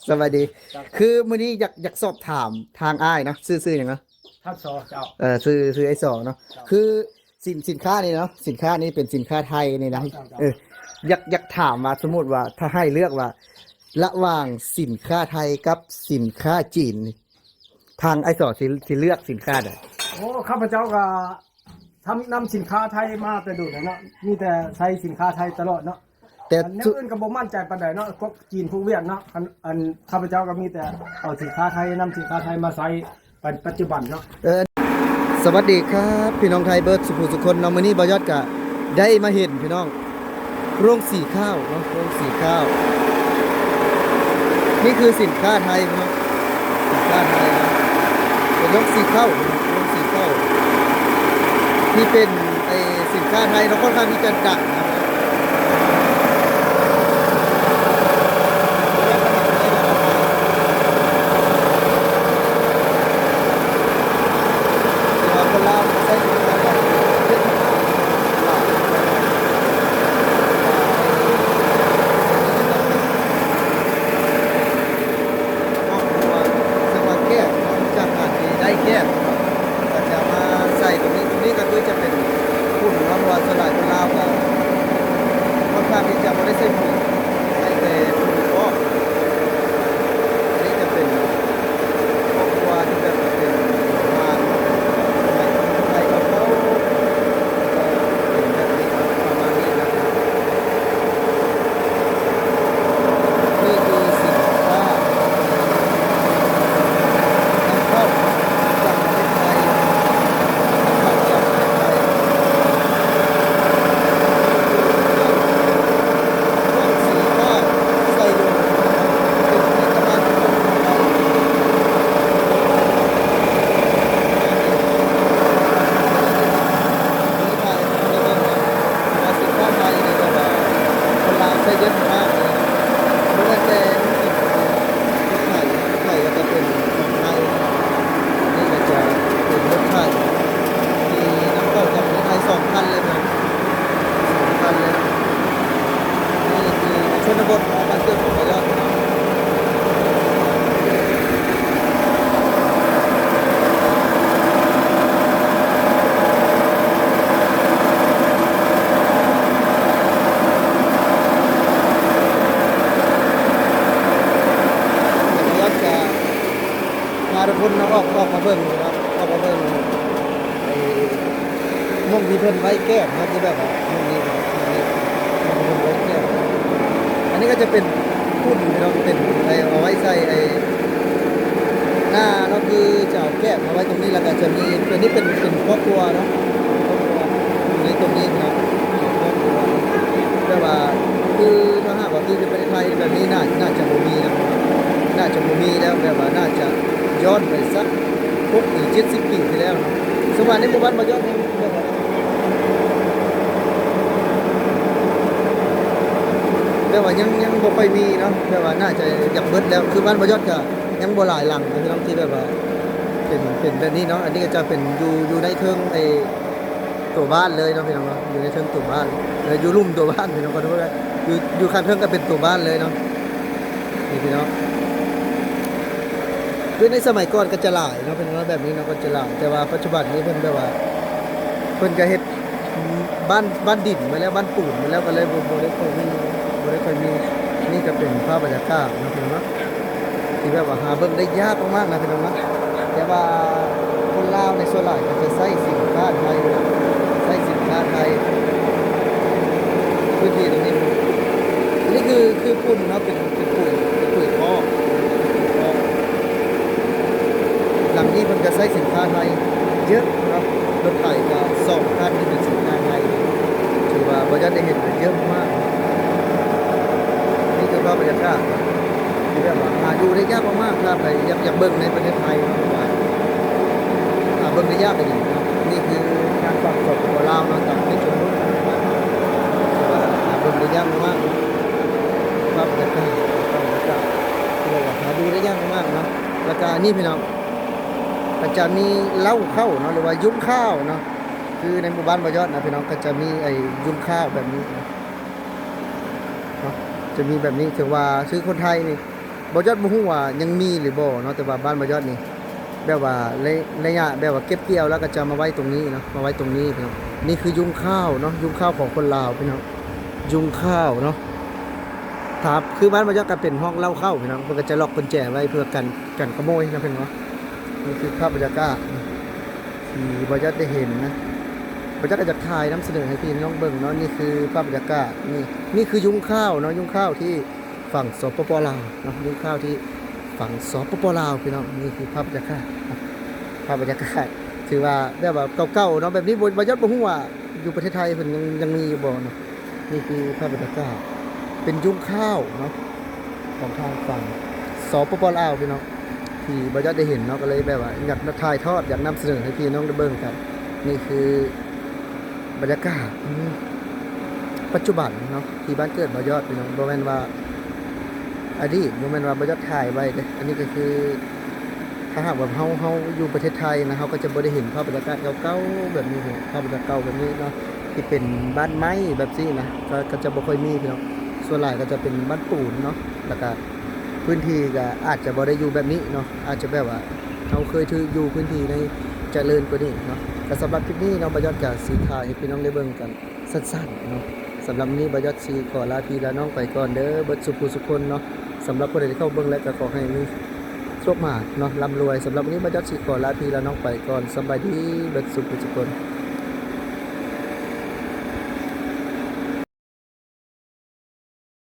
ສະບາຍດີ. ຄືມື້ນີ້ຢາກ ຢາກສອບຖາມທາງອ້າຍເນາະ ຊື່ ຊື່ຫຍັງເນາະ? ທ່ານ ສ ເຈົ້າ. ເອີ ຊື່ ຊື່ອ້າຍ ສ ເນາະ. ເຈົ້າ. ຄືສິນ ສິນຄ້ານີ້ເນາະ ສິນຄ້ານີ້ເປັນສິນຄ້າໄທນີ້ນະ. ເຈົ້າ ເຈົ້າ. ເອີ ຢາກ ຢາກຖາມວ່າ ສົມມຸດວ່າຖ້າໃຫ້ເລືອກວ່າ ລະຫວ່າງສິນຄ້າໄທກັບສິນຄ້າຈີນນີ້ ທາງອ້າຍ ສ ຊິ ຊິເລືອກສິນຄ້າໃດ? ໂອ້ ຂ້າພະເຈົ້າກໍ ທຳ ນຳສິນຄ້າໄທມາແຕ່ດົນແລ້ວເນາະ ມີແຕ່ໃຊ້ສິນຄ້າໄທຕະຫຼອດເນາະ. ແຕ່ ອັນແນວອື່ນກໍບໍ່ໝັ້ນໃຈປານໃດເນາະ ພວກຈີນພວກຫວຽດເນາະ. ອັນ ອັນຂ້າພະເຈົ້າກໍມີແຕ່ເອົາສິນຄ້າໄທ ນຳສິນຄ້າໄທມາໃຊ້ປັດ ປັດຈຸບັນເນາະ. ເອີ ສະຫວັດດີຄັບ ພີ່ນ້ອງໄທເບິດສຸຜູ້ສຸຄົນເນາະ. ມື້ນີ້ບ່າວຍອດກະໄດ້ມາເຫັນພີ່ນ້ອງ ໂຮງສີຂ້າວເນາະ ໂຮງສີຂ້າວ. ນີ້ຄືສິນຄ້າໄທເນາະ ສິນຄ້າໄທເນາະ ເປັນໂຮງສີຂ້າວເນາະ ໂຮງສີຂ້າວ ທີ່ເປັນ ໄອ້ສິນຄ້າໄທເນາະ ຂ້ອນຂ້າງທີ່ຈະດັງນະ. ເນາະ ເພາະວ່າ ເຊິ່ງວ່າແກ້ວເນາະ ຈາກການທີ່ໄດ້ແກ້ວເນາະ ກໍຈະມາໃສ່ຕົງນີ້. ຕົງນີ້ກໍຄືຈະເປັນຝຸ່ນເນາະ ເພາະວ່າສ່ວນຫຼາຍຄົນລາວກໍຄ່ອນຂ້າງທີ່ຈະບໍ່ໄດ້ໃສ່ຝຸ່ນ ໃສ່ແຕ່ຝຸ່ນເບາະ. ອັນນີ້ຈະເປັນຄອບຄົວທີ່ແບບວ່າເປັນບ້ານໄທ ໄທເກົ່າໆ ເປັນແບບນີ້ເນາະ ປະມານນີ້ເນາະ. ນີ້ຄືສິນຄ້ານຳເຂົ້າຈາກປະເທດໄທ ນຳເຂົ້າຈາກປະເທດໄທ. ເຄື່ອງສີຟ້າໃສ່ລົງ ເປັນຜະລິດຕະພັນຂອງໄທ. ເບິ່ງໄທ ເບິ່ງ ວ່າສິນຄ້າໄທນີ້ແບບວ່າຄົນລາວໃຊ້ເຍອະມາກເລີຍ. ບໍ່ແມ່ນແຕ່ລົດໄຖ ລົດໄຖກໍຈະເປັນຂອງໄທ. ອັນນີ້ກໍຈະເປັນລົດໄຖທີ່ນຳເຂົ້າຈາກປະເທດໄທສອງຄັນເລີຍເນາະ ສອງຄັນເລີຍ. ນີ້ຄືຊົນນະບົດເນາະ ບ້ານເກີດຂອງຂ້າພະເຈົ້າເນາະ. ຢາກຈະພາທຸກຄົນເນາະ ອອກ ອອກມາເບິ່ງເນາະ ອອກມາເບິ່ງ ໄອ້ ໝ່ອງທີ່ເພິ່ນໄວ້ແກ້ວເນາະ ທີ່ແບບວ່າໝ່ອງນີ້ ໝ່ອງທີ່ເພິ່ນໄວ້ແກ້ວ. ອັນນີ້ກໍຈະເປັນຝຸ່ນເນາະ ເປັນໄອ້ ເອົາໄວ້ໃສ່ໄອ້ໜ້າເນາະ ຄືຈະເອົາແກ້ວມາໄວ້ຕົງນີ້ ແລ້ວກໍຈະມີ ອັນນີ້ເປັນ ເປັນຄອບຄົວເນາະ ຄອບຄົວຢູ່ໃນຕົງນີ້ເນາະ ຄອບຄົວ. ແບບວ່າ ຄືຖ້າຫາກວ່າຄືຢູ່ປະເທດໄທແບບນີ້ ໜ້າ ໜ້າຈະບໍ່ມີນະ ໜ້າຈະບໍ່ມີແລ້ວ ແບບວ່າໜ້າຈະຍ້ອນໄປສັກຫົກຫຼືເຈັດສິບປີທີ່ແລ້ວເນາະ. ສ່ວນໃຫຍ່ໃນໝູ່ບ້ານບໍ່ຍ້ອນ ແບບວ່າ ແບບວ່າຍັງ ຍັງບໍ່ຄ່ອຍມີເນາະ ແບບວ່າໜ້າຈະຢາກເບິດແລ້ວ ຄືບ້ານບໍ່ຍ້ອນກໍຍັງບໍ່ຫຼາຍຫຼັງເນາະ ພີ່ນ້ອງ ທີ່ແບບວ່າເປັນ ເປັນແບບນີ້ເນາະ. ອັນນີ້ກໍຈະເປັນຢູ່ ຢູ່ໃນເທິງໄອ້ຕົວບ້ານເລີຍເນາະ ພີ່ນ້ອງເນາະ ຢູ່ໃນເທິງຕົວບ້ານ ເອີ ຢູ່ລຸ່ມຕົວບ້ານ ພີ່ນ້ອງ ຂໍໂທດ ຢູ່ ຢູ່ຂ້າງເທິງກໍເປັນຕົວບ້ານເລີຍເນາະ ນີ້ ພີ່ນ້ອງ. ຄືໃນສະໄໝກ່ອນກໍຈະຫຼາຍເນາະ ເພິ່ນວ່າແບບນີ້ເນາະ ກໍຈະຫຼາຍ ແຕ່ວ່າປັດຈຸບັນນີ້ເພິ່ນແບບວ່າ ເພິ່ນກໍເຮັດບ້ານ ບ້ານດິນມາແລ້ວ ບ້ານປູນມາແລ້ວ ກໍເລີຍບໍ່ ບໍ່ໄດ້ຄ່ອຍມີ ບໍ່ໄດ້ຄ່ອຍມີ. ນີ້ກໍເປັນພາບບັນຍາກາດເນາະ ພີ່ນ້ອງເນາະ ທີ່ແບບວ່າຫາເບິ່ງໄດ້ຍາກມາກໆນະ ພີ່ນ້ອງເນາະ. ແຕ່ວ່າຄົນລາວໃນສ່ວນຫຼາຍກໍຈະໃຊ້ສິນຄ້າໄທ ໃຊ້ສິນຄ້າໄທ ພື້ນທີ່ຕົງນີ້. ອັນນີ້ຄື ຄືຝຸ່ນເນາະ ເປັນ ເປັນຝຸ່ນ ເປັນຝຸ່ນຄອກ ເປັນຝຸ່ນຄອກ. ຫຼັງນີ້ເພິ່ນກໍໃຊ້ສິນຄ້າໄທເຍອະເນາະ ລົດໄຖກໍສອງຄັນທີ່ເປັນສິນຄ້າໄທ ຖືວ່າບໍ່ຢາກໄດ້ເຫັນເຍອະມາກ. ນີ້ຄືພາບບັນຍາກາດທີ່ແບບວ່າຫາດູໄດ້ຍາກມາກໆ ຖ້າໃຜຢາກ ຢາກເບິ່ງໃນປະເທດໄທເນາະ ແບບວ່າຫາເບິ່ງໄດ້ຍາກອີ່ຫຼີເນາະ. ນີ້ຄືທາງຝັ່ງ ສປປ ລາວເນາະ ຕາມເຂດຊົນນະບົດ ແຕ່ວ່າຫາເບິ່ງໄດ້ຍາກມາກໆ ພາບບັນຍາກາດ ພາບບັນຍາກາດທີ່ແບບວ່າຫາດູໄດ້ຍາກມາກໆເນາະ. ແລ້ວກະອັນນີ້ພີ່ນ້ອງ ກໍຈະມີເລົ້າເຂົ້າເນາະ ຫຼືວ່າຍຸ້ງຂ້າວເນາະ ຄືໃນໝູ່ບ້ານບໍ່ຢອດນະພີ່ນ້ອງ ກໍຈະມີໄອ້ຍຸ້ງຂ້າວແບບນີ້ເນາະ ຈະມີແບບນີ້ ຖືວ່າຄືຄົນໄທນີ້ ບໍ່ຍອດບໍ່ຮູ້ວ່າຍັງມີຫຼືບໍ່ເນາະ ແຕ່ວ່າບ້ານບໍ່ຍອດນີ້ ແບບວ່າໄລ ໄລຍະແບບວ່າເກັບກ່ຽວແລ້ວກໍຈະມາໄວ້ຕົງນີ້ເນາະ ມາໄວ້ຕົງນີ້ພີ່ນ້ອງ. ນີ້ຄືຍຸງຂ້າວເນາະ ຍຸງຂ້າວຂອງຄົນລາວພີ່ນ້ອງ ຍຸງຂ້າວເນາະ. ຖ້າຄືບ້ານບໍ່ຍອດກໍເປັນຫ້ອງເລົ້າເຂົ້າພີ່ນ້ອງ ເພິ່ນກໍຈະລັອກກຸນແຈໄວ້ເພື່ອກັນ ກັນຂະໂມຍເນາະພີ່ນ້ອງເນາະ. ນີ້ຄືພາບບັນຍາກາດທີ່ບໍ່ຍອດໄດ້ເຫັນນະ ບໍ່ຍອດກໍຢາກຖ່າຍນຳສະເໜີໃຫ້ພີ່ນ້ອງເບິ່ງເນາະ. ນີ້ຄືພາບບັນຍາກາດ ນີ້ ນີ້ຄືຍຸງຂ້າວເນາະ ຍຸງຂ້າວທີ່ ຝັ່ງ ສປປ ລາວເນາະ ຍຸງຂ້າວທີ່ຝັ່ງ ສປປ ລາວ ພີ່ນ້ອງ. ນີ້ຄືພາບບັນຍາກາດເນາະ ພາບບັນຍາກາດ ຖືວ່າແບບວ່າເກົ່າໆເນາະ ແບບນີ້ບໍ່ ບໍ່ ບໍ່ຮູ້ວ່າຢູ່ປະເທດໄທເພິ່ນຍັງ ຍັງມີຢູ່ບໍ່ເນາະ. ນີ້ຄືພາບບັນຍາກາດ ເປັນຍຸງຂ້າວເນາະ ຂອງທາງຝັ່ງ ສປປ ລາວ ພີ່ນ້ອງ ທີ່ບໍ່ຢອດໄດ້ເຫັນເນາະ ກໍເລີຍແບບວ່າຢາກມາຖ່າຍທອດ ຢາກນຳສະເໜີໃຫ້ພີ່ນ້ອງໄດ້ເບິ່ງກັນ. ນີ້ຄື ບັນຍາກາດ ອືມ ປັດຈຸບັນເນາະ ທີ່ບ້ານເກີດບໍ່ຍອດ ພີ່ນ້ອງ. ບໍ່ແມ່ນວ່າອະດີດ ບໍ່ແມ່ນວ່າບໍ່ຢອດຖ່າຍໄວ້ເດ້. ອັນນີ້ກໍຄື ຖ້າຫາກວ່າເຮົາ ເຮົາຢູ່ປະເທດໄທນະ ເຮົາກໍຈະບໍ່ໄດ້ເຫັນພາບບັນຍາກາດເກົ່າໆແບບນີ້ເນາະ ພາບບັນຍາກາດເກົ່າແບບນີ້ເນາະ ທີ່ເປັນບ້ານໄມ້ແບບຊີ້ນະ ກໍ ກໍຈະບໍ່ຄ່ອຍມີ ພີ່ນ້ອງ. ສ່ວນຫຼາຍກໍຈະເປັນບ້ານປູນເນາະ ແລ້ວກໍພື້ນທີ່ກໍອາດຈະບໍ່ໄດ້ຢູ່ແບບນີ້ເນາະ ອາດຈະແບບວ່າເຮົາເຄີຍຖືກຢູ່ພື້ນທີ່ໃນຈະເລີນກວ່ານີ້ເນາະ. ກໍສຳລັບຄລິບນີ້ເນາະ ບ່າວຍອດກໍຊິຖ່າຍໃຫ້ພີ່ນ້ອງໄດ້ເບິ່ງກັນ ສັ້ນໆເນາະ. ສຳລັບມື້ນີ້ບ່າວຍອດຊິຂໍລາພີ່ລານ້ອງໄປກ່ອນເດີ ເບິດສູ່ຜູ້ສູ່ຄົນເນາະ. ສຳລັບຜູ້ໃດທີ່ເຂົ້າເບິ່ງແລ້ວກໍຂໍໃຫ້ມີໂຊກໝານເນາະ ລ່ຳລວຍ. ສຳລັບມື້ນີ້ບ່າວຍອດຊິຂໍລາພີ່ລານ້ອງໄປກ່ອນ. ສະບາຍດີເບິດສູ່ຜູ້ສູ່ຄົນ.